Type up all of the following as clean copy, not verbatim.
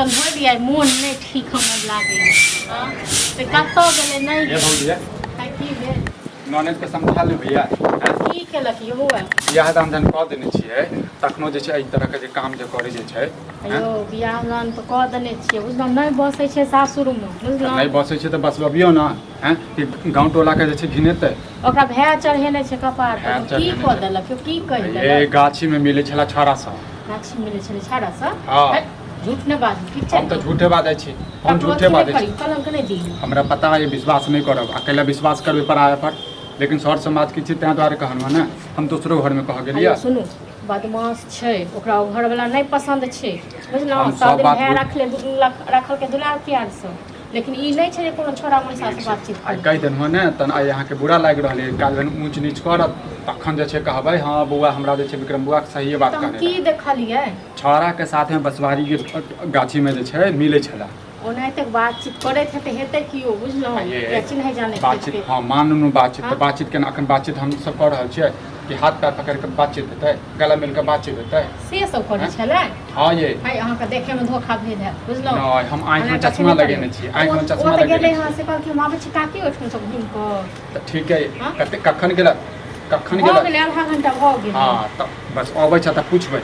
बर्तन धोइ लियै, मोन नहि ठीक हमर लागैए। हँ से कतऽ गेलै नहि ये भौजी गेलै। आइ की भेल? ननद के समझा ले भैया। की केलक यौ बौआ? बियाह दान जहन कऽ देने छियै तखनो जे छै एहि तरहके जे काम जे करै जे छै। यौ बियाह दान तऽ कऽ देने छियै बुझलहुँ, नहि बसै छै सासुरमे बुझलहुँ। नहि बसै छै तऽ बसबबियौ ने। हैं कि गाँव टोलाके जे छै घिनेतै। ओकरा भाय चढ़ेने छै कपार पर। भाय की चढ़ेने कऽ छै। देलक यौ? की कहि ये देलक? गाछीमे मिलै छला छौड़ा सब। गाछी मिलै छलै छाड़ा सब? हँ। है, झूठ नहि बाजू, ठीक छै हम तऽ ने? झूठे बाजै छी, हम ककरो झूठे अथी नहि बाजै छी। करी, कलंक नहि दिही। हमरा पता है विश्वास नहि करब आ कैला विश्वास करबै पराया पर, लेकिन सर समाज के छी ताहि दुआरे कहलहुँ हँ ने। हम दोसरो घरमे कह गेलियै। हेलो सुनू, बदमाश छै, ओकरा ओ घरवला नहि पसन्द छै बुझलहुँ। हम सब सब दिन बात भाय बुझ रखले रखलकै दुलार प्यारसँ, लेकिन ई नहि छै जे कोनो छोड़ा मनसासँ बातचीत आइ करी। कहि देलहुँ ने तहन आइ अहाँके बुरा लागि रहल अइ, काल्हि जहन ऊँच नीच करत तखन जे छै कहबै हँ बौआ हमरा जे छै विक्रम बौआके सहिए बात तऽ हम कहने की रहए। देखलियै? छौड़ाके साथमे बसवारीके गाछीमे जे छै मिलै छलए। ओनाहिते बातचीत करैत हेतै, हेतै कियो बुझलहुँ, आ ये या चिन्है जानैत बातचीत हेतै। हँ मानू बातचीत तऽ हँ? बातचीत केना एखन बातचीत हमसभ कऽ रहल छियै कि हाथ पैर पकड़ि कऽ बातचीत हेतै, गला मिल कऽ बातचीत हेतै? से सब करै आँय? छलै? हँ ये। है, अहाँके देखैमे धोखा भेल हैत बुझलहुँ। नहि, हम आँखिमे अहाँ चश्मा कखने लगेने करियौ। छी, आँखिमे ओ चश्मा ओ तऽ लगेने गेलै छी। हँ से कहलखिन हम आबै छी काकी ओहिठामसँ घुमि कऽ। तऽ ठीक अइ। हँ? कते कखन गेलक, कखन भऽ गेलक? गेलै, आधा घंटा भऽ गेलै। हँ तऽ बस अबै छै तऽ पुछबै।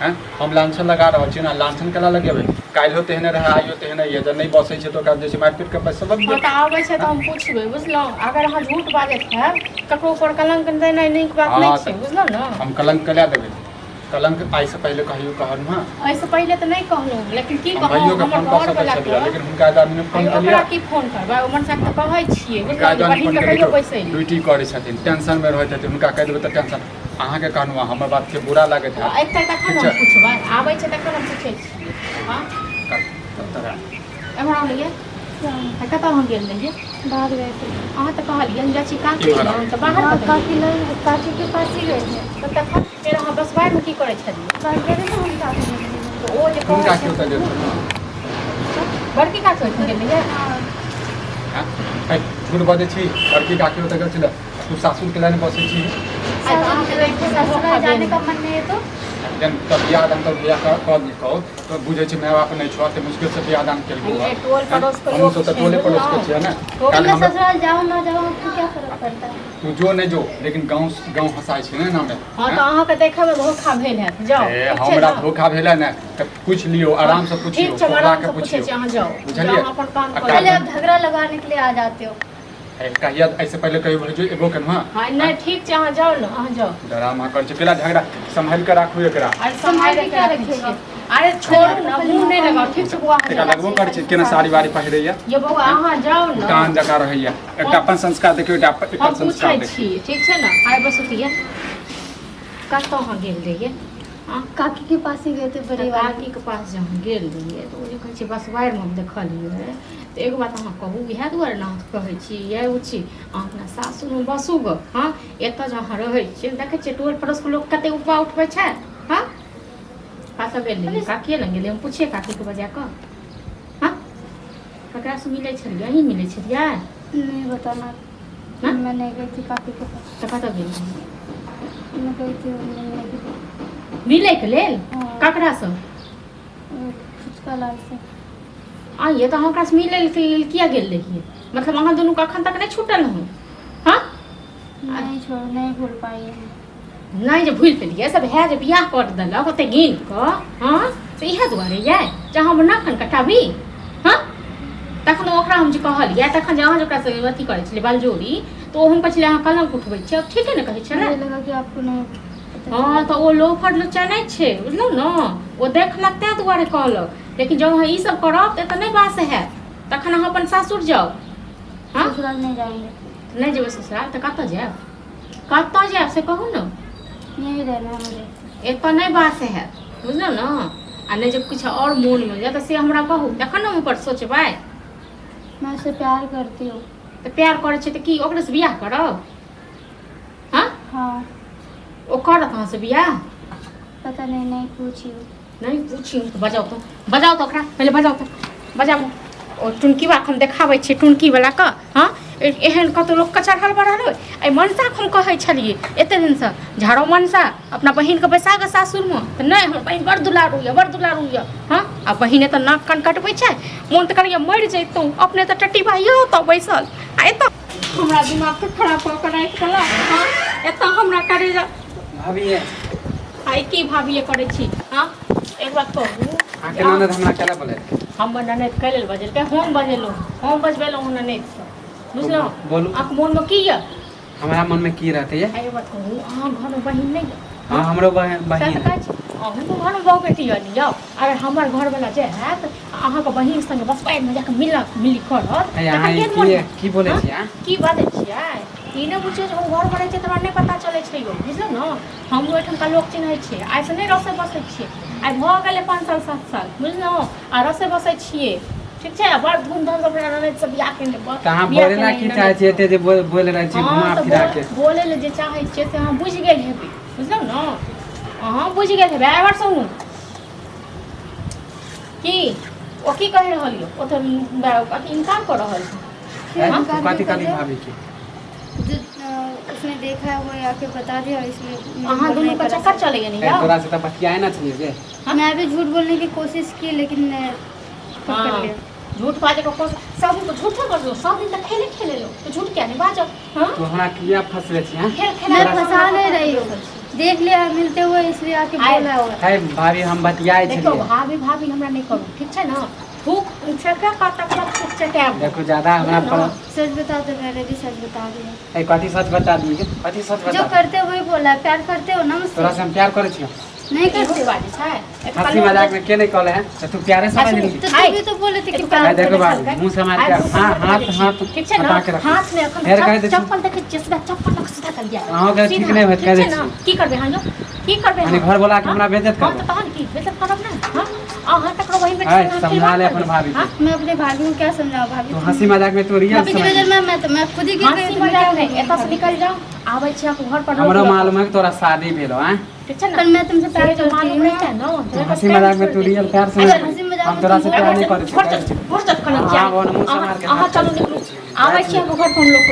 हैं हम लांछन लगा रहल छी ने, लांछन केना लगेबै? काल्हिो तेहने रहै, आइयो तेहने यऽ। जब नहि बसै छै तऽ ओकरा जे छै मारि पीट कऽ पैसा हँ तऽ आबै छै तऽ हम पुछबै बुझलहुँ। अगर अहाँ झूठ बाजैत हैब, ककरो ऊपर कलंक देनाइ नीक बात हँ नहि छै तऽ बुझलहुँ ने। हम कलंक केला देबै? कलंक आइसँ पहिले कहियो कहलहुँ हँ? एहिसँ पहिले तऽ नहि कहलहुँ, लेकिन की हम कहू भाइयोके हमर फोन कऽ सकै घरवला छलियै के लेकिन हुनका आदमी ने फोन आइयो ओकरा केलियै। की फोन करबै? ओ मनसाके तऽ कहै छियै हुनका बुझलहुँ जे आदमी फोन बहिनके केलियै कहियो तऽ बैसै लए। ड्यूटी करै छथिन, टेंशनमे रहैत छथिन, हुनका कहि देबै तऽ टेंशन। अहाँके कहलहुँ हँ, हमर बातके बुरा लागैत हैत। एतै तखन ठीक हम छै। पुछबै, आबै छै तखन हम पुछै छियै। हँ एम्हर आउ ने यै। कतऽ अहाँ गेल रहियै? बाहर गए थे। अहाँ तऽ कहलियै हम जाइ छी काकी इम्हर आउ। लग, तऽ बाहर हाँ कतऽ काकी गेलियै? लग, काकी के पास ही गए थे। तऽ तखन फेर अहाँ बसवारमे की करै छलियै? बाहर गए थे ना हम काकी लग मिलने। तऽ ओ जे कोन कहै काकी छै ओतऽ गेल छलहुँ? बड़की काकी ओहिठाम गेल रहियै? हाँ। हँ? है, झूठ बजै छी। बड़की काकी ओतऽ गेल छलै, तू सासुर के लाइन बसै छी। आइ तऽ अहाँके देखिके धोखा ससुराल भेल। जाने का मन नहीं है तो जहन तऽ बियाह दान तऽ बियाह कऽ कऽ दिकौ तऽ बुझै छै माय बाप नहि छौ, तऽ मुश्किल से बियाह दान केलकौ। ये टोल पड़ोस के हमहूँ लोग सब तऽ छै टोले पड़ोस के बुझलहुँ। छियै ने। टोल काल्हि मैं हमरा ससुराल जाऊँ ना जाऊँ आपको क्या फर्क पड़ता है? तू जो नहि जो, लेकिन गाँव गाँव हँसाइ छै ने नामे। हँ तऽ अहाँके देखैमे धोखा भेल हैत, जाउ। ए ठीक छै हमरा ने? धोखा भेलै ने तऽ पूछि लियौ, आरामसँ पुछियौ, ठीक छै, हम कोहरा के आरामसँ पूछै पुछियौ छी, अहाँ जाउ जाउ। बुझलियै? अहाँ अपन काम आ करू। पहले काल्हि आप झगड़ा लगाने के लिए आ जाते हो। कहिया एहिसँ पहिले कहियो भेजो एबो केलहुँ हँ? हँ नहि, ठीक छै, अहाँ जाउ ने, अहाँ जाउ। ड्रामा करै छै केला झगड़ा, सम्हारि कऽ राखू एकरा। अरे संभाल सम्हारि के के क्या रखै रखेगा? छियै। अरे छोड़ू ने, मुँह नहि लगाउ, ठीक छै बौआ? अहाँ एकरा जाउ। लगबो करै छै केना साड़ी वाड़ी पहिरैया। ये बौआ, अहाँ जाउ ने। टान जकाँ रहैया। एकटा अपन संस्कार देखियौ, एकटा एकर हम संस्कार पूछै देखियौ। छी, ठीक छै ने? आइ बस उठिए, कतऽ अहाँ गेल रहियै? आँ? काकी के पास ही गए थे तऽ बड़े वाले। काकीके पास जे हम गेल रहियै तऽ ओ जे कहै छै बसवारिमे हम देखलियै, तऽ एगो बात अहाँ कहू, इएह दुआरे ने अहाँके कहै छी इएह ओ छी, अहाँ अपना सासुरमे बसू गऽ। हँ एतऽ जे अहाँ रहै छियै, देखै छियै टोल पड़ोसके लोक कते उपा उठबै छै। हँ कतऽ गेल रहियै? काकिए लग गेलियै? हम पुछियै काकीके बजा कऽ। हँ ककरासँ मिलै छलियै? अहीं मिलै छलियै? नहीं बताना। हाँ? मैं नहीं गई थी काकी के पास। तऽ कतऽ गेल रहियै? मैं गई थी मिलने के लिए। मिलैके लेल? हाँ। ककरासँ? फुचका लाल से। आइए तऽ अहाँ ओकरासँ मिलै लेल किया गेल रहियै? मतलब अहाँ दुनूके अखन तक नहि छूटल हँ? हँ नहीं छोड़, नहीं भूल पाई है। नहि जे भूलि पेलियै सब है जे बियाह कर देलक ओते गिन कऽ। हँ से इएह दुआरे ये जे हम नखन कटाबी। हँ तखन ओकरा हम जे कहलियै, तखन जे अहाँ जे ओकरासँ अथी करै छलियै बलजोरी, तऽ ओ हम कहै छलियै अहाँ कलंक उठबै छियै, ठीके ने कहै छलै? मुझे लगा कि आपको नहीं पता हँ चला। तऽ ओ लोफर लुच्चा नहि छै बुझलहुँ ने, ओ देखलक ताहि दुआरे कहलक। लेकिन जँ अहाँ ईसभ करब तऽ एतऽ नहि बास हैत, तखन अहाँ अपन सासुर जाउ। हँ ससुराल नहीं जाएंगे। नहि जेबै ससुराल तऽ कतऽ जायब? कतऽ जायब से कहू ने। यहीं रहना है मुझे। एतऽ नहि बास हैत बुझलहुँ ने। आ नहि जे किछु आओर मोनमे यऽ तऽ से हमरा कहू, तखन ने हम ओकर सोचबै। मैं उससे प्यार करती हूँ। तऽ प्यार करै छियै तऽ की ओकरेसँ बियाह करब? हँ हाँ। ओ करत अहाँसँ बियाह? पता नहीं, नहीं पूछी हूँ। नहि पूछी तऽ बजाउ, तऽ बजाउ तऽ ओकरा पहिले बजाउ, तऽ बजाबू। ओ टुनकी बला हम देखाबै छियै, टुनकी वला के। हँ एहन कतौ लोकके चढ़ल बढ़ल होइ। एहि मनसाके हम कहै छलियै एते दिनसँ, झाड़ो मनसा अपना बहिनके बैसा कऽ सासुरमे, तऽ नहि, हमर बहिन बड़ दुलारू यऽ, बड़ दुलारू यऽ। हँ, आ बहिन एतऽ नाक कान कटबै छै, मोन तऽ करैए मरि जैतहुँ। अपने तऽ टट्टी भाइ यऽ ओतऽ बैसल, आ एतऽ हमरा दिमाग तऽ खराब कऽ कऽ राखि देलक। हँ, एतऽ हमरा करेजा। भाभी ये। आइ की भाभी करै छी? हँ, एक बात कहू? अहाँके ननद हमरा केला बोले? हमर ननद कै लेल बजेलकै? हम बजेलहुँ, हम बजबेलहुँ हँ ननदसँ, बुझलहुँ? बोलू। अहाँके मोनमे की यऽ? हमरा मनमे की रहतै ये? एगो बात कहू, अहाँ घरमे बहिन नहि यऽ? हाँ, हमरो बहिन। सएह तऽ कहै छी, अहूँके घरमे बहु बेटी यऽ ने यौ? अगर हमर घरवला जे हैत, अहाँके बहिन संगे बस पानिमे जाकऽ मिलक मिली करत, हे, अहाँ तखन ई केहन मोन की हैत? की बोलै हँ? छी अहाँ? की बाजै छियै? ई नहि बुझियौ जे हम घरमे रहै छियै तऽ हमरा नहि पता चलै छै यौ, बुझलहुँ ने? हमरो एहिठामका लोक चिन्है छियै। आइसँ नहि रसै बसै छियै, आइ भऽ गेलै 5 साल 7 साल, बुझलहुँ? आ रसै बसै छियै, ठीक छै? आ बड़ धूमधामसँ अपना ननदिसँ बियाह केने। तऽ अहाँ बोले ला की चाहै छियै? एते जे बोल रहल छी हँ, घुमा तऽ फिरा के। बोलै लए जे चाहै छियै से अहाँ बुझि गेल हेबै, बुझलहुँ ने? अहाँ बुझि गेल हेबै। आइ सुनू की ओ की कहि रहल यऽ, ओ तऽ अथी इनकार कऽ रहल छै। हैं? इनकार कथी क्यों कहली कर भाभी के? जो उसने देखा है वो आके बता दिया, इसलिए मुझे अहाँ बोलना दुनू ही के पड़ा। चक्कर चलैए ने ए, यौ? तोरा से तऽ बतियाए ना छलियै जे। मैं भी झूठ बोलने की कोशिश की, लेकिन मैं पकड़ हाँ। लिया। झूठ बाजै के कोशिश, सब दिन तऽ झूठे बजलो, सब दिन तऽ खेले खेले लो, तऽ झूठ किया नहि बाजब? हाँ। तू हमरा किया फंसले छी, हैं? खेल खेला। मैं फंसा नहीं रही हूँ, देख लिया मिलते हुए, इसलिए आके बोला हुआ। है भाभी, हम बतियाए देखियौ छलियै। भाभी भाभी हमरा नहि करू, ठीक छै ने? थूक छका कतक थूक चटायब। देखो, ज्यादा हमरा पर सच बता दो, मैंने भी सच बता दिया। ए, कथी सच बता दिए? कथी सच जो बता? करते हो वही बोला है। प्यार करते हो ना तोरा मुझसे? से हम प्यार करै छियौ? नहीं करते हो? बाजै छै एतुका हंसी लोक। मजाक में के नहीं कहले हैं तऽ तू प्यारे समझ अच्छा, लेली। तो आइ। तू भी तो बोले थे कि एतुका प्यार है, देखो करते भाभी, मुँह से मार आइ के मुँह से हाँ मारि हाथ के हाथ ठीक छै ने? हटा के रख। हाथ ने एखन फेर कहि दै छी। चप्पल देखै छियै, सीधा चप्पल लऽ कऽ सीधा चलि जायब। अहाँके ठीक सीधा, नहि होयत, ठीक कहि दै छै ने? छी। की करबै अहाँ यौ? की करबै माने अहाँ? घर बोला के हाँ? हमरा बेइज्जत हाँ, करबै। तऽ तहन की बेइज्जत करब ने? हाँ, अहाँ तकरो बहिन बेटी है, संगे अहाँ समझा खिलवाड़ ले अपन करबै? भाभी के। हाँ? मैं अपने भाभी को क्या समझाऊँ भाभी? तू हंसी मजाक में तू रियल भाभी की समझ। नजर में मैं तो मैं खुद ही गिर गई हँसी तो मैं क्या मजाक नहि, बोलूँ एतऽसँ भाभी? निकलि जाउ, आबै छी अहाँके घर पर रोक हमरो लऽ कऽ। मालूम है कि तोरा शादी भेलो हैं। ठीक छै ने? पर मैं तुमसे प्यार से जे करती मालूम हूँ रहितै ना। ने, तू हंसी मजाक में तू रियल प्यार समझ। हंसी मजाक हम में तोरा तुम से बोल प्यार नहीं करै छोड़ छी। छोड़, छोड़, कनक हाँ, वो मुँह अहाँ संभाल के अहाँ हाथ चलू, निकलू, आबै छी अहाँके घर पर हम लोग।